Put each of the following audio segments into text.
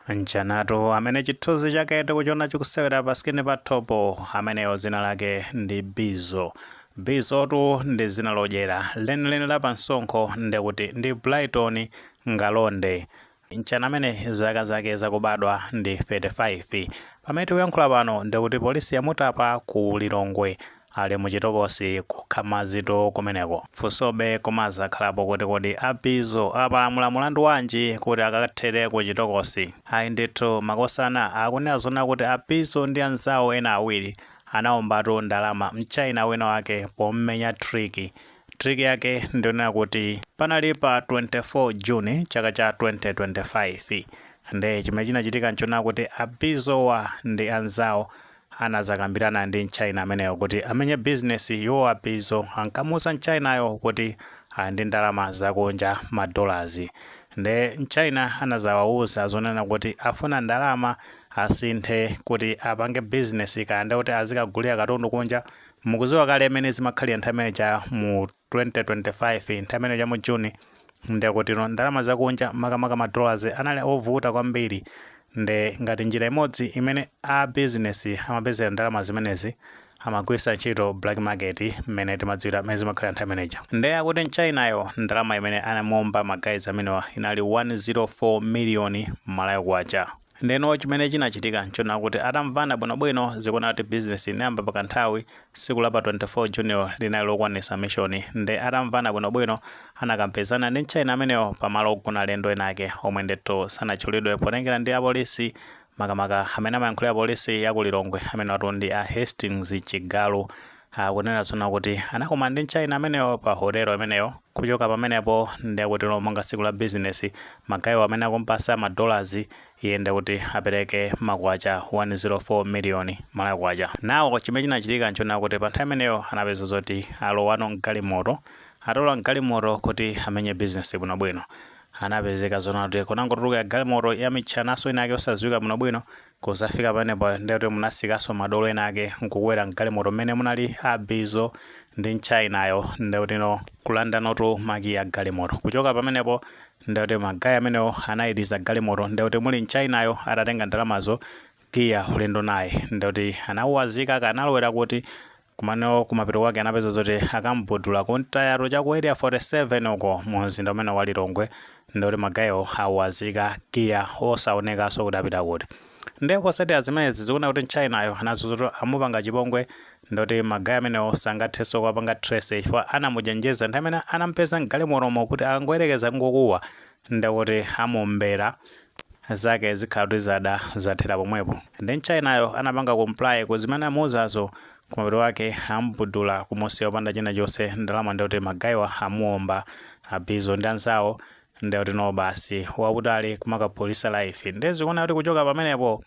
Mchanatu amene chithunzi chake tikuchiona chikusewera pa screen pa topo ameneyo, zina lake ndi Bizo. Bizotu ndi zina lodyera. Lenileni la pansonkho ndikuti ndi Brighton Ngalonde. Mchana amene zaka zake zakubadwa ndi 35. Pamene tikuyankhula pano, ndikuti polisi yamutapa ku Lilongwe, ali muchitokosi kukhamazito kumeneko. Funsobe kumazakhalapo kuti, kodi aBizo apalamula mulandu wanji kuti akathere ku chitokosi? Ayi ndithu, makosana, akunena zona kuti aBizo ndi anzawo ena awiri anawombatu ndalama mchina wina wake pommenya trick. Trick yake ndionena kuti panali pa 24 June chaka cha 2025. Nde chimene chinachitika nchonena kuti aBizowa ndi anzawo anazakambirana ndi mchina ameneyo kuti amenye bizinesi. Iwo aBizo ankamuuza mchinayo kuti ali ndi ndalama zakunja, ma dollars. Nde mchina anazawawuza zonena kuti afuna ndalama asinthe kuti apange bizinesi, kaya kuti azikagulira katundu kunja. Mukuziwa kale imene zimakhalira nthawi imene cha mu 2025, nthawi imene cha mu June, ndekuti no ndalama zakunja, makamaka ma dollars, anali ovuta kwambiri. Nde ngati njira imodzi imene a business amapezera ndalama zimenezi, amagwiritsa ntchito black market, mmene timadziwira mmene zimakhalira nthawi imeneja. Nde akuti mchinayo ndalama imene anamuomba ma guys amenewa inali 104 miliyoni Malawi kwacha. Ndeno chimene chinachitika nchona kuti atamvana bwinobwino, zikuona kuti business inayamba pakanthawi. Tsiku la pa 24 June linali lokwanisa mission. Nde atamvana bwinobwino, anakampezana ndi mchina amenewo pamalo ogona alendo enake omwe ndithu sanatchulidwe potengera ndi apolisi, makamaka amene amayankhulira polisi ya ku Lilongwe, amene watu ndi a Hastings Chigalu. Akunena zona kuti anakumana ndi mchina amenewo pa hotelo imeneyo. Kuchoka pamenepo, ndekuti monga tsiku la business, ma guy wo amene akumpasa ma dollars, iye ndekuti apereke makwacha 104 miliyoni Malawi kwacha nawo. Chimene chinachitika nchona kuti pa nthawi imeneyo anapeza zoti alowano mgalimoto. Atalowa mgalimoto kuti amenye business bwinobwino, anapezeka zona kuti kunangotuluka galimoto ya mitchanaso inake osadziwika bwinobwino. Kuzafika pamenepo, ndekuti munasikaso madolo enake nkukwera mgalimoto mmene munali aBizo ndi mchinayo, ndekuti no kulanda notu makiyi a galimoto. Kuchoka pamenepo, ndekuti ma guy amenewo anayiriza galimoto, ndekuti muli mchinayo atatenga ndalamazo, giya ulendo naye. Ndekuti anawazika kanalowera kuti kumano. Kumapeto kwake anapeza zoti akambudula kuntayaro cha ku Area 47 uko mu mzinda umene wa Lilongwe. Ndekuti ma guy wo awazika, giya, osaonekanso kuti apita kuti. Ndipo posatira zimenezi, zikuona kuti mchinayo anazoti amupanga chipongwe, ndoti ma guy amenewo sangathenso kuwapanga trace, chifukwa anamuchenjeza nthawi imene anampeza mgalimotomo kuti akangoyerekeza kungokuwa, ndekuti amumbera, zake zikhala kuti zada zathera pomwepo. Ndi mchinayo anapanga comply ku zimene amuuzazo. Kumapeto wake ambudula kumusiya opanda china chonse, ndalama. Ndekuti ma guy wa amuomba aBizo ndi anzawo, ndekuti no basi, wakutali kumakaphulisa life. Ndezikuona kuti kuchoka pamenepo,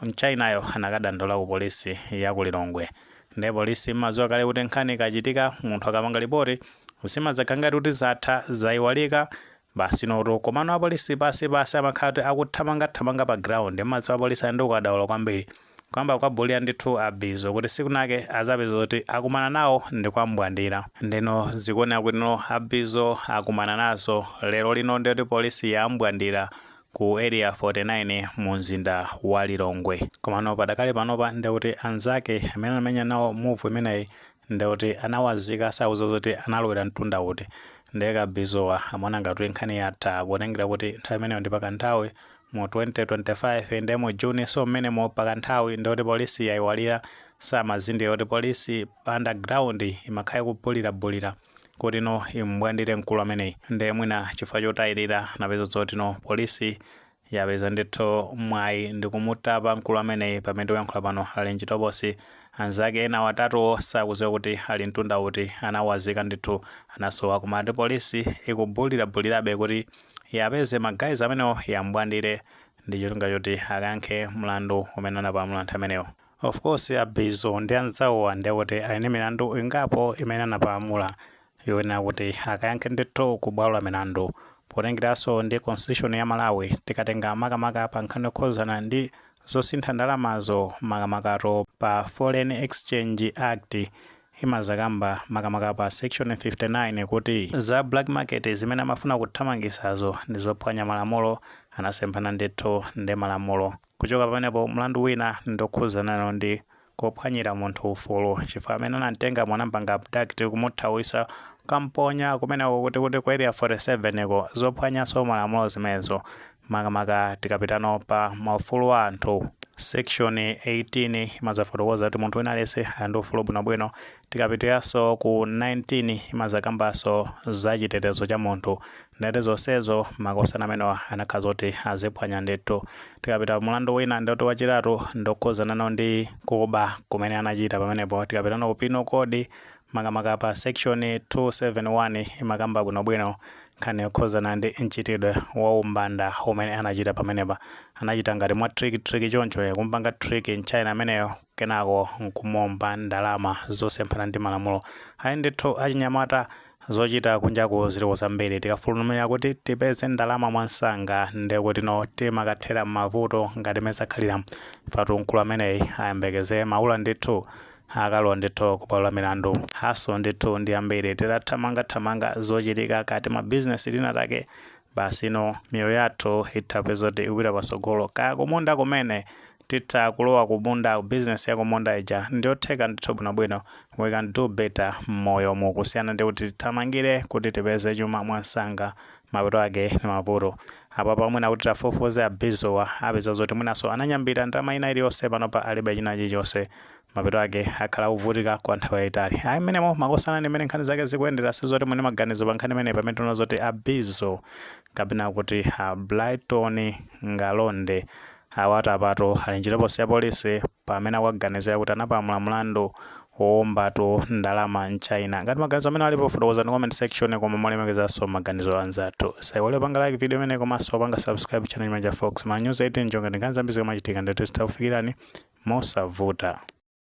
mchinayo anakadandaula ku polisi ya ku Lilongwe. Ndiye polisi, mmadziwa kale kuti nkhani ikachitika, munthu akamanga ripoti, zimadzakhala ngati kuti zatha, zayiwalika basi noto. Komano apolisi pasi pasi amakhala kuti akuthamangathamanga pa ground. Mmadziwa apolisi ali ndi ukadaulo kwambiri, kuyamba kwabulira ndithu aBizo kuti siku nake azapeza kuti akumana nawo ndi kwambwandira. Ndeno zikuoneka kuti no aBizo akumana nazo lero lino, ndiyoti polisi yambwandira ku Area 49 mu mzinda wa Lilongwe. Komano padakali panopa, ndikuti anzake amene anamenya nawo move imeneyi, ndikuti anawazika, sauza zoti analowera mtunda uti. Ndiye kaBizowa amaona ngati nkhani yatha, potengera kuti nthawi imeneyo ndi pakanthawi mu 2025, ndi mu June, so mmenemo pakanthawi ndikuti polisi yayiwalira. Samazindikira kuti polisi underground imakhala ikubulirabulira kuti no imbwandire mkulu ameneyi. Ndiye mwina chifukwa chotayirira, napeza zoti no polisi yapeza ndithu mwayi ndikumutapa mkulu ameneyi. Pamene tikuyankhula pano ali mchitokosi. Anzake ena watatuwo sakudziwa kuti ali mtunda uti, anawazika ndithu, anasowa. Koma ati polisi ikubulirabulirabe kuti yapeze ma guys amenewo, yambwandire ndi cholinga choti akayankhe mlandu umene anapalamula anthu amenewo. Of course, aBizo ndi anzawowa ndekuti ali ndi milandu ingapo imene anapalamula yoyenera kuti akayankhe ndithu ku bwalo la milandu, potengeranso ndi constitution ya Malawi. Tikatenga makamaka pa nkhani yokhuzana ndi zosintha ndalamazo, makamakato pa Foreign Exchange Act. Imazakamba makamaka pa section 59 kuti za black market zimene amafuna kuthamangisazo ndi zophwanya malamulo, anasemphana ndithu ndi malamulo. Kuchoka pamenepo, mlandu wina ndokhuzana ndi kuphwanyira munthu ufulu, chifukwa amene anamtenga mwanampanga abduct, kumuthawisa, kamponya kumeneko kuti ku Area 47 ko, zophwanyanso malamulo zimenezo. Makamaka tikapitano pa maufulu a anthu, section 18 imazafotokoza kuti munthu wina aliyense ali ndi ufulu bwinobwino. Tikapitiranso ku 19, imazakambanso za chitetezo cha munthu. Ndati zonsezo makosana amenewa anakhala zoti aziphwanya ndithu. Tikapita mulandu wina, ndoti wachitatu, ndokhuzana ndi kuba kumene anachita pamenepo. Tikapitano ku Penal Code, makamaka pa section 271, imakamba bwinobwino nkhani yokhuzana ndi mchitidwe wa umbanda umene anachita pamenepa. Anachita ngati mwa trick trick choncho, kumpanga trick mchina ameneyo, kenako nkumomba ndalama zosemphana ndi malamulo. Ayi ndithu, achinyamata, zochita kunjaku ziliko zambiri. Tikafulumira kuti tipeze ndalama mwansanga, ndekuti no timakathera m'mavuto ngati mezakhalira fatu. Mkulu ameneyi ayembekeze maula ndithu, akalowa ndithu kubwalo la milandu. Haso ndithu ndi ambiri, titathamangathamanga zochitika kati mabizinesi tinatake, basi no miyoyo yathu itha kupeza kuti ikupita patsogolo. Kaya kumunda kumene titha kulowa kumunda, business ya kumunda ija ndiyotheka ndithu bwinobwino. We can do better mmoyo mu kusiyana ndi kuti tithamangire kuti tipeze chuma mwansanga, mapeto ake ndi mavuto. Apa pamwina kuti tafufuze abizowa, apeza zoti mwinaso ananyambira ndalama ina iliyonse, panopa alibe china chilichonse, mapeto ake akhala akuvutika kwa nthawi yayitali. Ayi, mmenemo makosana ndi mmene nkhani zake zikuyendera. Sizoti muli maganizo pa nkhani imeneyi, pamene tinaona zoti abizo kapena kuti a Brighton Ngalonde awatu apatu ali mchitokosi ya polisi pamene akuganizira kuti anapamula mlandu wowombatu ndalama mchina. Ngati maganizo amene alipo, fotokozani comment section, koma molemekezanso maganizo anzathu. Saiwale panga like video imene, komanso panga subscribe channel imene cha Fox Ma News 18 njonga. Ndi nkhani zambiri zikamachitika, ndithu zitakufikirani mosavuta.